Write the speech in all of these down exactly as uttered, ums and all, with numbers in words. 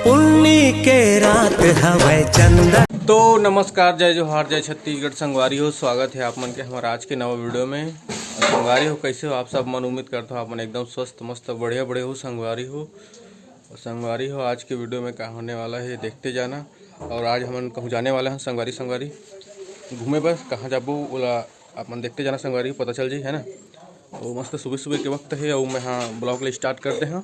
पुन्नी के रात हवय चंदा। तो नमस्कार, जय जोहार, जय छत्तीसगढ़ संगवारी हो। स्वागत है आप मन के हमारे आज के नवा वीडियो में। संगवारी हो, कैसे हो आप सब? मन उम्मीद करता हूँ आप मन एकदम स्वस्थ, मस्त, बढ़िया, बढ़िया हो संगवारी हो। और संगवारी हो, आज के वीडियो में का होने वाला है, देखते जाना। और आज हमन कहूँ जाने वाला हैं संगवारी, संगवारी घूमे बर। कहाँ जाबो, ओला आप मन देखते जाना संगवारी, पता चल जाही, है ना। तो मस्त सुबह सुबह के वक्त है और मैं हाँ ब्लॉग ले स्टार्ट करते हैं।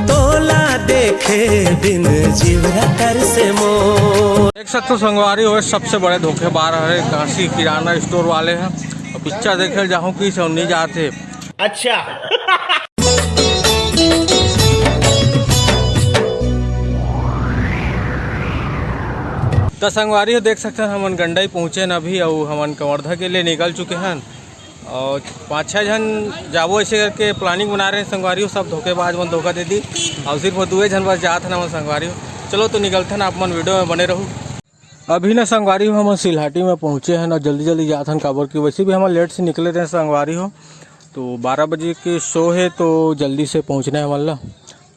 तोला देखे बिन जीवरा कर से मोर। देख सकते हो संगवारी हो, सबसे बड़े धोखेबाज है काशी किराना स्टोर वाले हैं। और पिक्चर देखे जाहूँ कि सब नहीं जाते। अच्छा। तो संगवारी हो, देख सकते हैं हमन गंडई पहुँचे न अभी, और हमन कवर्धा के लिए निकल चुके हैं। और पाँच छः झन जाबो ऐसे करके प्लानिंग बना रहे हैं संगवारी हो, सब धोखेबाज मन धोखा दे दी। और सिर्फ वो दुए झन बस जात हन हमन संगवारी हो। चलो तो निकलते हैं, आप मन वीडियो में बने रहू। अभी ना संगवारी हो, हमन सिलहाटी में पहुँचे हैं ना, जल्दी जल्दी जात हन, काबर कि वैसे भी हमन लेट से निकले रहे संगवारी हो। तो बारह बजे के शो है, तो जल्दी से पहुँचना है हमन ला।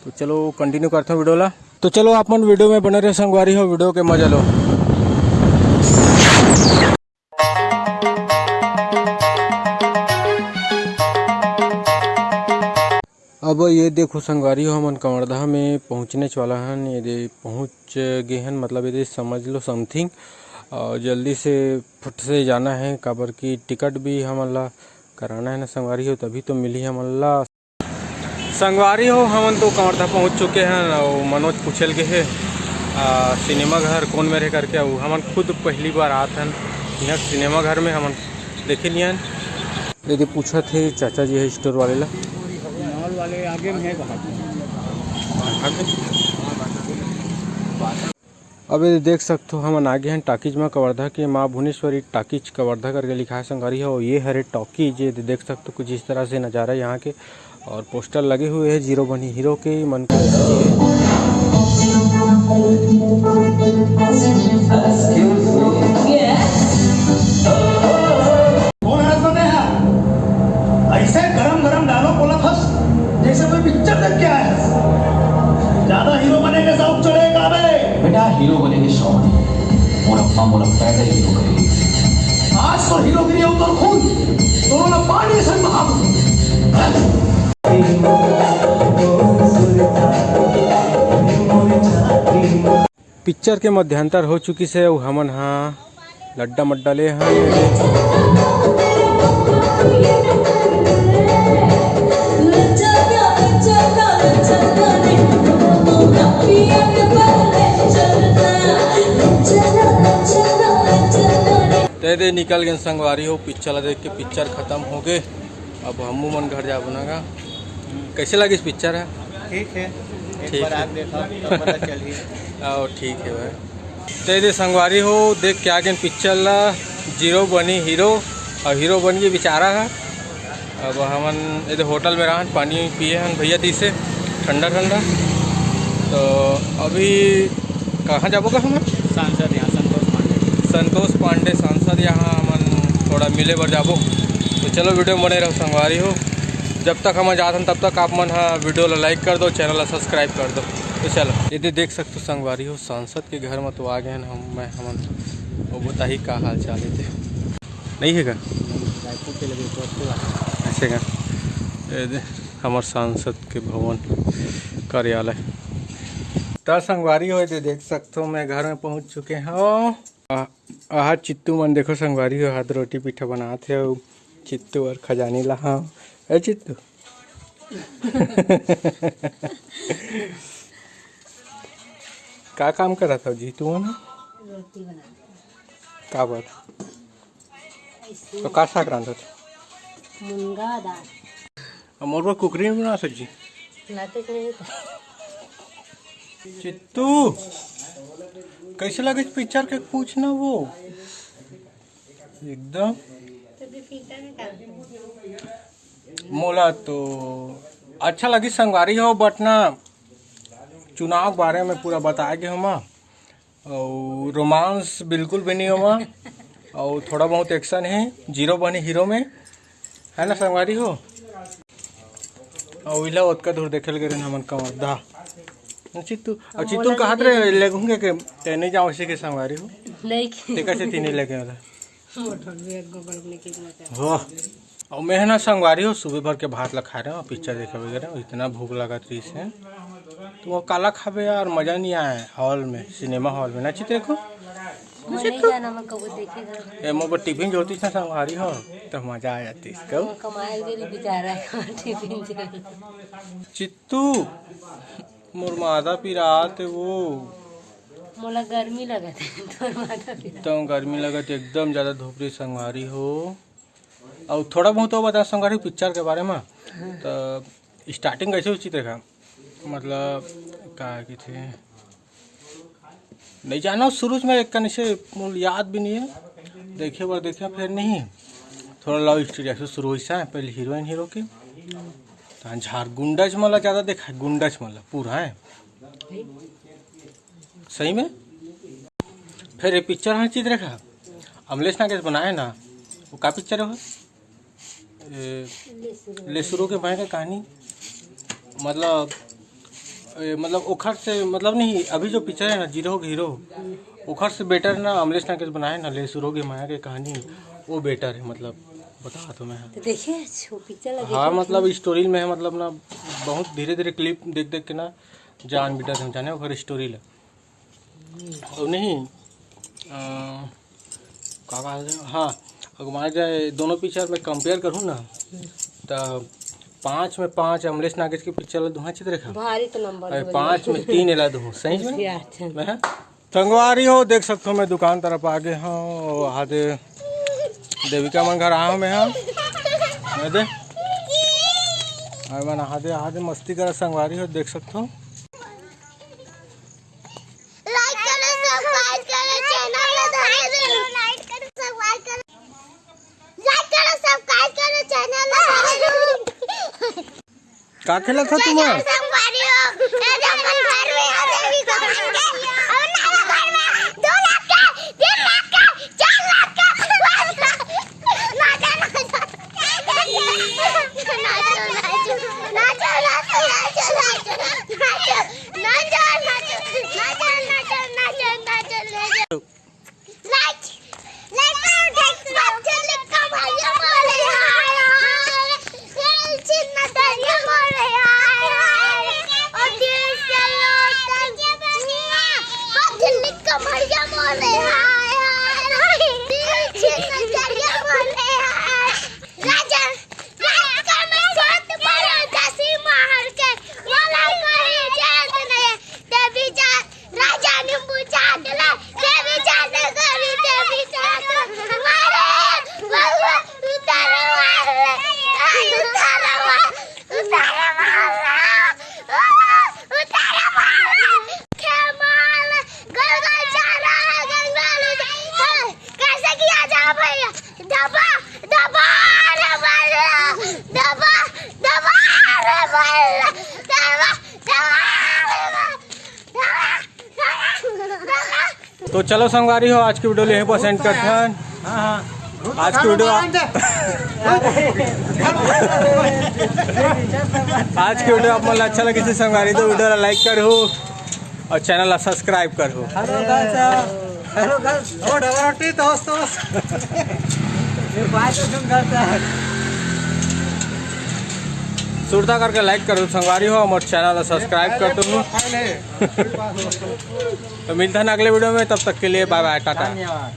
तो चलो कंटिन्यू करते हैं वीडियो ला। तो चलो आप मन वीडियो में बने रहे संगवारी हो, वीडियो के मजा लो। अब ये देखो संगवारी हो, हमन कवर्धा में पहुँचने वाला हन। ये दे पहुँच गे हन, मतलब ये दे समझ लो समथिंग। और जल्दी से फट से जाना है, काबर कि टिकट भी हमन ला कराना है ना संगवारी हो, तभी तो मिली हमन ला। संगवारी हो, हमन तो कवर्धा पहुँच चुके हैं और मनोज पूछे लगे हे, आ, सिनेमा घर कौन मेर हे करके। और हमन खुद पहली बार आत हन यहाँ सिनेमा घर में, हमन देखे नहीं हन। यदि पूछत हे चाचा जी है स्टोर वाले ला। मॉल वाले आगे में है बाहर। अब ये देख सकथो, हमन आगे हैं टॉकीज में, कवर्धा के माँ भुवनेश्वरी टॉकीज कवर्धा करके लिखा है संगवारी हो। ये हरे टॉकीज, ये देख सकथो कुछ इस तरह से नज़ारा यहाँ के। और पोस्टर लगे हुए हैं जीरो बनी हीरो के, मन को कौन है इसमें है? ऐसे गरम गरम डायलॉग बोला था, जैसे कोई पिक्चर देख के आया है। ज्यादा हीरो बने के शौक चढ़े का बे? बेटा, हीरो बने के शौक नहीं, मोर अम्मा मोला पैदा हीरो करे। आज तो हीरोगिरी उतर खून, दोनों ना पानी से महापुरुष। पिक्चर के मध्यांतर हो चुकी से, अउ हमन हा लड्डा मड्डा ले हन। ते दे निकल गए संगवारी हो, पिक्चर ला देख के पिक्चर खत्म हो गए। अब हमू मन घर जाबो ना गा। कैसे लगिस पिक्चर है? ठीक है, एक ठीक बार है। आप देखो, तब पता चलही। आओ, ठीक है भाई। तो ये संगवारी हो, देख के आ गए पिक्चर ला, जीरो बनी हीरो, और हीरो बन के बेचारा है। अब हमन ये होटल में रहन, पानी पिए हन भैया दी से, ठंडा ठंडा। तो अभी कहाँ जाबो का हमन? सांसद यहाँ संतोष पांडे। संतोष पांडे सांसद यहाँ हमन थोड़ा मिले बर जाबो। तो चलो वीडियो में बने रहो संगवारी हो। जब तक हमन जात हन तब तक आप मन हा वीडियो ला लाइक कर दो, चैनल ला सब्सक्राइब कर दो। तो चलो, ये दे देख सकते हो संगवारी हो, सांसद के घर में तो आ गए हैं हम, मैं हमन। वो बताही का हाल चाल है ते। नहीं है का? रायपुर के लगे दोस्तों का। ऐसे का? ये दे, हमर सांसद के भवन कार्यालय। त संगवारी हो, ये दे देख सकते हो, मैं घर में पहुंच चुके हूँ। आ, आहा चित्तू मन देखो संगवारी हो, हाथ रोटी पीठा बनात हे, अउ चित्तू और खजानी ला, हाँ, ए चित्तू। का काम करत हव जी तुमन? रोटी बना। का बात? ऐसे तो का साग रांधत? मुनगा दाल। अब मोर बर कुकरी नहीं बना सक जी? बनाते तो नहीं। चित्तू, कैसे लगे पिक्चर के पूछना वो? एकदम। मोला तो अच्छा लगी संगवारी हो, बट ना चुनाव के बारे में पूरा बताए गे हमा, और रोमांस बिल्कुल भी नहीं हमा, और थोड़ा बहुत एक्शन है जीरो बनी हीरो में। है ना संगवारी हो? अउ इला ओतका दूर देखे ल गे रहेन हमन कवर्धा। चित्तू, अब चित्तू कहत रहे लेगहूँ के, ते नहीं जाओ इसे के संगवारी हो। नहीं के। ते कैसे तीन ही लेके वाला? मोटरसाइकिल एक गो बड़कने की मजा। हो। अउ मैं है ना संगवारी हो, सुबह भर के भात ला खाए रहे हो, पिक्चर देखे वगैरह, इतना भूख लगत रहिस हे। तो वो काला खाबे यार, मजा नहीं आए हॉल में, सिनेमा हॉल में ना चित्तू को। वो नहीं जाना, मैं कबो देखे घर। ए, मोर बर टिफिन जोतिस ना संगवारी हो, तो मजा आ जातिस। कब? वो कमाए के लिए बेचारा है, टिफिन से। चित्तू, मोर माथा पिरात हे वो। मोला गर्मी लगत हे, तोर माथा पिरात। एकदम गर्मी लगत हे, एकदम ज्यादा धूप रही संगवारी हो। अउ थोड़ा बहुत अउ बता संगवारी पिक्चर के बारे में। हाँ। तो स्टार्टिंग कैसे होही चित्तू का? मतलब का कथे, नहीं जानो, शुरू में एक कन से मोला याद भी नहीं है, देखे बर देखे फिर नहीं, थोड़ा लव स्टोरी ऐसे शुरू होइस हे, पहले हीरोइन हीरो के, तहां झार गुंडच मन ला ज्यादा देखा, गुंडच मन ला पूरा है सही में। फिर ये पिक्चर हे चित्तू का, अमलेश नागेश बनाए ना, वो का पिक्चर है? ए, लेसुरो के माया के कहानी, मतलब, ए, मतलब ओखर से मतलब नहीं, अभी जो पिक्चर है ना जीरो हीरो, ओखर से बेटर ना अमलेश नागेश बनाए ना लेसुरो के माया के कहानी, वो बेटर है, मतलब बता तो मैं। तो देखिए, छो पिक्चर लगे हाँ, थे। मतलब स्टोरी में है, मतलब ना बहुत धीरे धीरे क्लिप देख देख के ना जान बेटा हम जाने ओखर स्टोरी ला। और नहीं, अ, का कहत हे? हाँ, अगर माना जाए दोनों पिक्चर में कंपेयर करूँ ना, तो पाँच में पाँच अमलेश नागेश के पिक्चर ला दुहा चित्तू का। भारी तो नंबर अरे, दो पाँच में तीन एला दुहूँ, सही में? अच्छा। मैं, हाँ? संगवारी हो, देख सकथो, मैं दुकान तरफ आ गे हंव। आदे देविका मन घर आए हंव मैं, हाँ। मैं दे। अरे मन आदे, आदे मस्ती करा संगवारी हो, देख सकथो। Like करो, subscribe करो, channel ला धरे रहो। Like करो, subscribe करो, channel ला धरे रहो। का खेलत हो तुमन? संगवारी हो, ए जब मन घर में आ देवी को मांगे, और नाना घर में दो लाख का, तीन लाख का, चार लाख का, पाँच लाख। नाचा, नाचा। नाचो, नाचो, नाचो। Like, like, subscribe, like, कमरिया बोले हाय, हाय। ये चिन्ह दरिया बोले हाय, हाय। और दिल से लोटन, और दिल कमरिया बोले हाय, हाय। ये चिन्ह दरिया बोले हाय। राजा, राजा का मैं साथ पड़ा दसी महल के, वाला कोई जात नहीं, देवी जात, राजा नींबू चाट ला, देवी जात करी, देवी जात मारे, बउआ, उतारे मार, आई उतारे मार, उतारे मार, आ, उतारे मार, खेमाल, गलगल चारा, गलगल उतारे। कैसे किया जा भैया? दबा, दबा रे बल्ला, दबा, दबा रे बल्ला, दबा, दबा रे बल्ला, दबा, दबा, दबा। तो चलो संगवारी हो, आज की वीडियो यहीं पर एंड करथन। हाँ, हाँ। आज की वीडियो, आज की वीडियो आप मन ला अच्छा लगे तो संगवारी तो वीडियो ला लाइक करो और चैनल ला सब्सक्राइब करो। हेलो गाइस, हेलो गाइस, ओ डबल रोटी दोस्त, दोस्त। ये बात तो सुन गाइस। सुरता करके लाइक करो संगवारी हो, और चैनल ला सब्सक्राइब कर दो। तो मिलता है अगले वीडियो में, तब तक के लिए बाय बाय, टाटा। धन्यवाद।